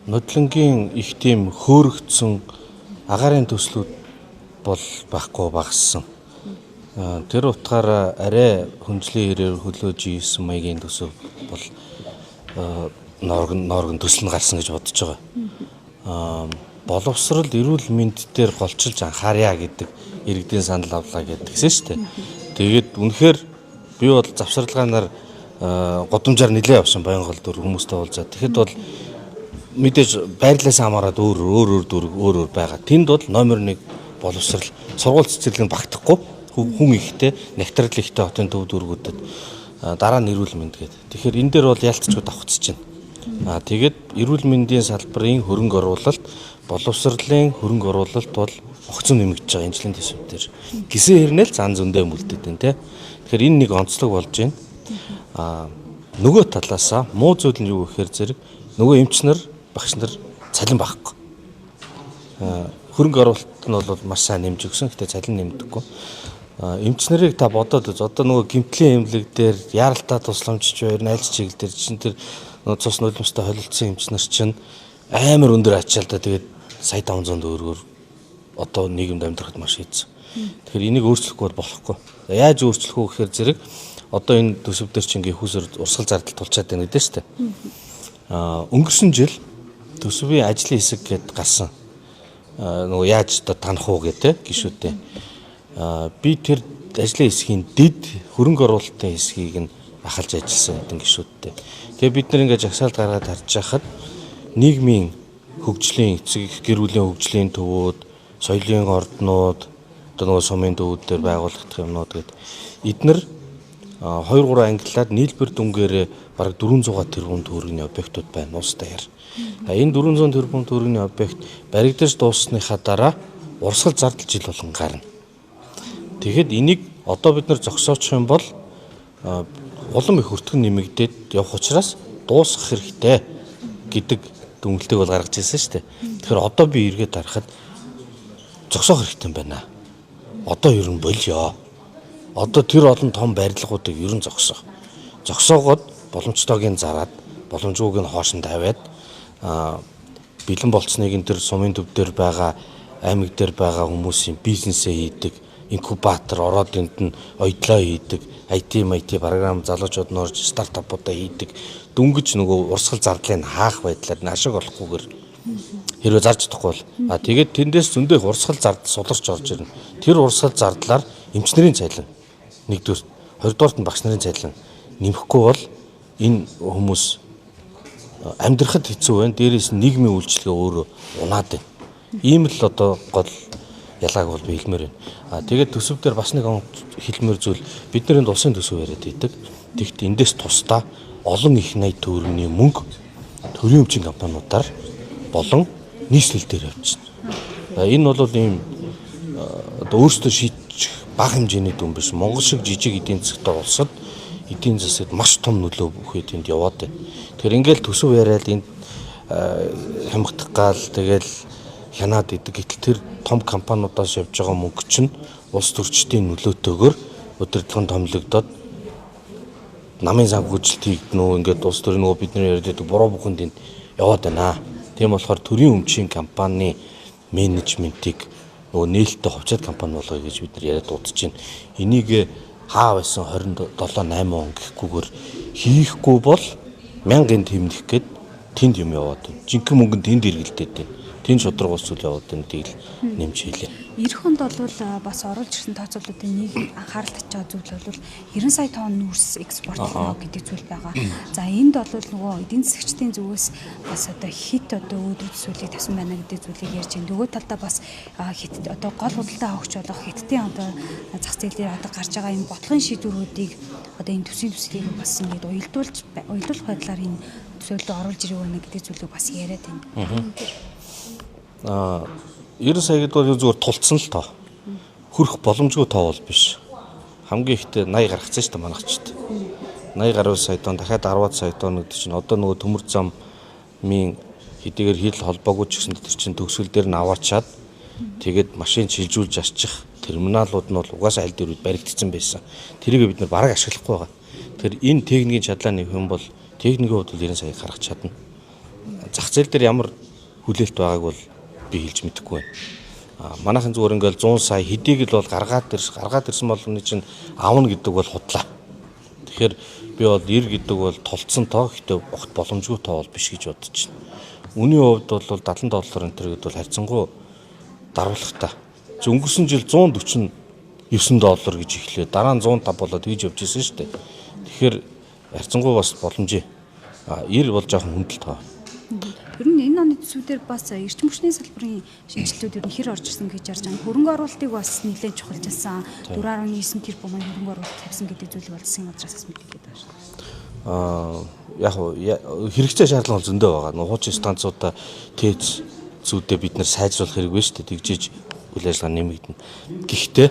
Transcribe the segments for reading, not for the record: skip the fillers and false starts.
Нодлонгийн их тийм хөөрөгдсөн агаарын төслүүд бол байхгүй багассан. Тэр утгаараа арай хүнжлийн хэрээр хөлөөж ийсэн маягийн төсөв бол нооргон төсөл нь гарсан гэж бодож байгаа. Боловсрол эрүүл мэнд дээр голчилж анхаарья гэдэг иргэдийн санал авлаа гэдгсэн шүү дээ. Тэгээд үнэхээр би бол завсарлагаанаар гудамжаар нэлээ явсан Баянгол дүр хүмүүстэй уулзаад. Тэгэхэд бол мэдээж байрлалаас хамаарат өөр өөр дүрэг өөр өөр байгаа. Тэнд бол номер 1 боловсрол, сургууль цэцэрлэг нь багтахгүй, хүн ихтэй, нягтрал ихтэй хотын төв дүүргүүдэд, дараа нь эрүүл мэнд гэдэг. Тэгэхээр энэ дээр бол ялцчгүй давхцаж байна. Тэгээд эрүүл мэндийн салбарын хөрөнгө оруулалт, боловсролын хөрөнгө оруулалт бол огцом нэмэгдэж байгаа энэ жилийн төсөв дээр. Гисэн хэрнээл зан зөндөө мөлдөд байна те. Тэгэхээр энэ нэг онцлог болж байна. Нөгөө талаасаа муу зүйл нь юу гэхээр зэрэг нөгөө эмч нар, багш нар цалин байхгүй. Хөрөнгө оруулалт нь бол маш сайн нэмж өгсөн. Гэтэ цалин нэмдэггүй. Эмч нарыг та бодоод үз. Одоо нөгөө гэмтлийн эмнэлэг дээр яаралтай тусламжч хоёр найлч чиглэл дээр чинь тэр нөгөө цус нулимстай холилдсон эмч нар чинь амар өндөр ачаалдаа тэгээд сая 500 төгрөгөөр одоо нийгэмд амьдрахад маш хэцүү. Тэгэхээр энийг өөрчлөхгүй бол болохгүй. Яаж өөрчлөх вэ гэхээр зэрэг одоо энэ төсөв дээр чинь ингээ хүүсэр урсгал зардал тулчаад байна гэдэг шүү дээ. Өнгөрсөн жил төсвийн ажлын хэсэг гээд гарсан. Нөгөө яаж одоо танах уу гэдэг гişүүдээ. Би тэр ажлын хэсгийн дэд хөрөнгө оруулалтын хэсгийг нь ахалж ажилласан гэдэг гişүүдтэй. Тэгээ бид нар ингээ жагсаалт гаргаад харж байхад нийгмийн хөгжлийн эцэг гэр бүлийн хөгжлийн төвүүд, соёлын орднууд, одоо нөгөө сумын төвүүд дээр байгуулагдах юмнууд гээд эднэр 2 3 ангиллаад нийлбэр дүнгээр бараг 400 тэрбум төгрөгийн объектууд байна улс даяар. Энэ 400 тэрбум төгрөгийн объект баригдаж дууссаныхаа дараа урсгал зардал жил болгон гарна. Тэгэхэд энийг одоо бид нар зогсоочих юм бол улам их өртгөн нэмэгдээд явах учраас дуусгах хэрэгтэй гэдэг дүгнэлтийг бол гаргаж ирсэн шүү дээ. Тэгэхээр одоо би эргээд харахад зогсоох хэрэгтэй юм байна. Одоо ер нь болио. Одоо тэр олон том барилгуудыг ер нь зогсоох. Зогсоогоод боломжтойг нь зараад, боломжгүйг нь хоош нь тавиад, бэлэн болцсныг нь тэр сумын төв дээр байгаа, аймаг дээр байгаа хүмүүсийн бизнесээ хийдэг, инкубатор ороод энд нь оёдлоо хийдэг, IT, IT програм залуучууд нь орж стартапуудаа хийдэг. Дөнгөж нөгөө урсгал зардлыг хаах байдлаар ашиг олохгүйгээр хэрвээ зарж чадахгүй бол тэгээд тэндээс зөндөө их урсгал зардал суларч орж ирнэ. Тэр урсгал зардлаар эмч нарын цалин нэгдүгээр, хоёрдугаарт нь багш нарын цалин нэмэхгүй бол энэ хүмүүс амьдрахад хэцүү байна. Дээрээс нь нийгмийн үйлчилгээ өөрөө унаад байна. Ийм л одоо гол ялгааг бол би хэлмээр байна. Тэгээд төсөв дээр бас нэг хэлмээр зүйл, бид нар энд улсын төсөв яриад байдаг. Тэгэхдээ эндээс тусдаа олон их 80 төгрөгийн мөнгө төрийн өмчийн компаниудаар болон нийслэл дээр явчихна. Энэ бол ийм одоо өөрсдөө шийдчих бага хэмжээний дүн биш. Монгол шиг жижиг эдийн засгтай улсад эдийн засагт маш том нөлөө бүхий тэнд яваад байна. Тэгэхээр ингээл төсөв яриад энд хямгдах гал тэгэл хянаад идэг. Гэтэл тэр том компаниудаас явж байгаа мөнгө чинь улс төрчдийн нөлөөтэйгээр удирдлага томилогдоод намын санхүүжилт хийгдэнэ үү, ингээд улс төрийн нөгөө бидний яриад байдаг буруу бүхэнд энд яваад байна. Тийм болохоор төрийн өмчийн компани менежментийг нөгөө нээлттэй хувьцаат компани болгоё гэж бид нар яриад дуудаж байна. Энийг хаа байсан 27 8 он гэхгүйгээр хийхгүй бол мянган тэмнэх гээд тэнд юм яваад байна. Жинхэнэ мөнгө нь тэнд эргэлдээд байна. Тэнд шударга ус зүйл яваад байна гэдгийг л нэмж хэлье. Ирэх онд бол бас оруулж ирсэн тооцоолуудын нэг анхаарал татж байгаа зүйл бол 90 сая тонн нүүрс экспортлно гэдэг зүйл байгаа. За энд бол нөгөө эдийн засгчдын зүгээс бас одоо хит одоо өөдрөг төсөөллийг тавьсан байна гэдэг зүйлийг ярьж байна. Нөгөө талдаа бас хит одоо гол худалдаа авахч болох хиттийн одоо зах зээл дээр одоо гарч байгаа энэ бодлогын шийдвэрүүдийг одоо энэ төсвийн төслийг бас ингээд уялдуулах байдлаар энэ төсөөллөө оруулж ирэх байна гэдэг зүйлийг бас яриад байна. 90 сая гэдэг бол зүгээр тулцсан л тоо. Хөрөх боломжгүй тоо бол биш. Хамгийн ихтэй 80 гаргацсан шүү дээ манайхчд. 80 гаруй сая тонн, дахиад 10 сая тонн гэдэг чинь одоо нөгөө төмөр замын хэдийгээр хил холбоогүй ч гэсэн тэр чинь төгсгөл дээр нь аваачаад тэгээд машин шилжүүлж арчих терминалууд нь бол угаасаа аль дээр үед баригдсан байсан. Тэрийг бид нар бараг ашиглахгүй байгаа. Тэгэхээр энэ техникийн чадлаа нэмэх юм бол техникийн хувьд бол 90 сая гаргах чадна. Зах зээл дээр ямар хүлээлт байгааг бол би хэлж мэдэхгүй байна. Манайхан зүгээр ингээл 100 сая хэдийг л бол гаргаад ирсэн болгоны чинь авна гэдэг бол худлаа. Тэгэхээр би бол 90 гэдэг бол толцсон тоо, гэхдээ огт боломжгүй тоо бол биш гэж бодож байна. Үнийн хувьд бол 70 доллар энэ төр гэдэг бол харьцангуй дарвуулахтай. Өнгөрсөн жил 149 доллар гэж эхлэе. Дараа нь 105 болоод тэгж явж ирсэн шүү дээ. Тэгэхээр харьцангуй бас боломжийн. 90 бол жоохон хүндэл тоо. Ер нь энэ оны төсвүүдээр бас эрчим хүчний салбарын шинжилтүүд ер нь хэр орж ирсэн гэж ярьж байгаа. Хөрөнгө оруулалтыг бас нэлээд чухалчилсан. 4.9 тэрбум хөрөнгө оруулалт тавьсан гэдэг зүйлийг бол засгийн газраас бас мэдээд байгаа шүү дээ. Яг хэрэгцээ шаардлага бол зөндөө байгаа. Хуучин станцуудаа ТЭЦ зүүдээ бид нэр сайжруулах хэрэг байна шүү дээ. Тэгжээж үйл ажиллагаа нэмэгдэнэ. Гэхдээ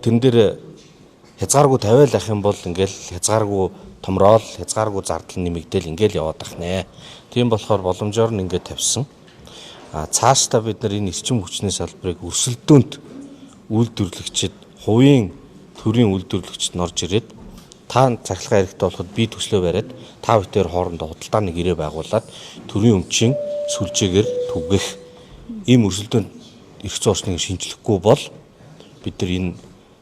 тэрэн дээр хязгааргүй тавиал ах юм бол ингээл хязгааргүй томроол, хязгааргүй зардал нэмэгдээл ингээл яваад ах нэ. Тийм болохоор боломжоор нь ингээд тавьсан. Цаашдаа бид нар энэ эрчим хүчний салбарыг өрсөлдөөнд үйлдвэрлэгчид, хувийн төрийн үйлдвэрлэгчид нь орж ирээд та цахилгаан хэрэгтэй болоход би төслөө бариад та бүхэн хоорондоо худалдааны гэрээ байгуулад төрийн өмчийн сүлжээгээр түгэх ийм өрсөлдөөнд эрх зүйн орчныг шинжлэхгүй бол бид нар энэ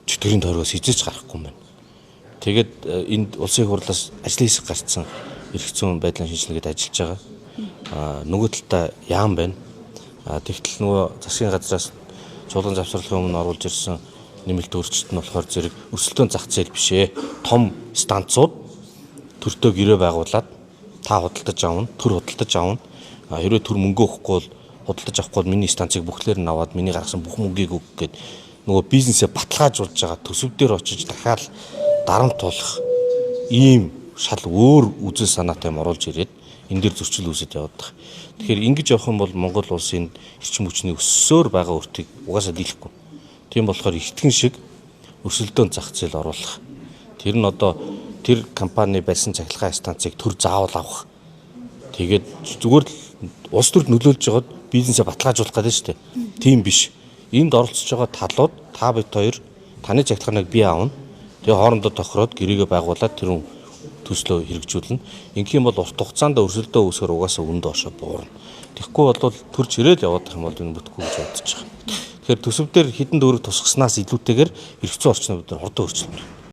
чөтгөрийн тойргоос хизээч гарахгүй юм байна. Тэгээд энд улсын хурлаас ажлын хэсэг гарцсан эрх зүйн байдлын шинжилгээнд ажиллаж байгаа. Нөгөө талдаа яам байна. Тэгтэл нөгөө засгийн газраас чуулган завсарлахын өмнө оруулж ирсэн нэмэлт өөрчлөлт нь болохоор зэрэг өрсөлдөөн зах зээл биш ээ. Том станцууд төртөө гэрээ байгуулад та худалдаж авна, төр худалдаж авна. Хэрвээ төр мөнгө өгөхгүй бол худалдаж авахгүй бол миний станцыг бүхлээр нь аваад миний гаргасан бүх мөнгийг өг гээд нөгөө бизнесээ баталгаажуулж байгаа төсөв дээр очиж дахиад дарамт тулах ийм шал өөр үзэл санаатай юм оруулж ирээд энэ дэр зөрчил үүсэж яваад байгаа. Тэгэхээр ингэж явах юм бол Монгол улсын эрчим хүчний өссөөр байгаа өртгийг угаасаа дийлэхгүй. Тийм болохоор эртхэн шиг өрсөлдөөн зах зээл оруулах. Тэр нь одоо тэр компани барьсан цахилгаан станцыг төр заавал авах. Тэгээд зүгээр л улс төрд нөлөөлж байгаад бизнесээ баталгаажуулах гэдэг нь шүү дээ. Тийм биш. Энд оролцож байгаа талууд та бид хоёр таны цахилгааныг би авна. Тэгээ хоорондоо тохироод гэрээгээ байгуулад тэр төслөө хэрэгжүүлнэ. Ингэх юм бол урт хугацаанд өрсөлдөө үүсгэр угаасаа үн доошо буурна. Тэгэхгүй бол төрж ирээл яваад байх юм бол энэ бүтэхгүй гэж бодож байгаа. Тэгэхээр төсөв дээр хэдэн төгрөг тусгаснаас илүүтэйгээр эрх зүйн орчноо бид нар хурдан өөрчилнө.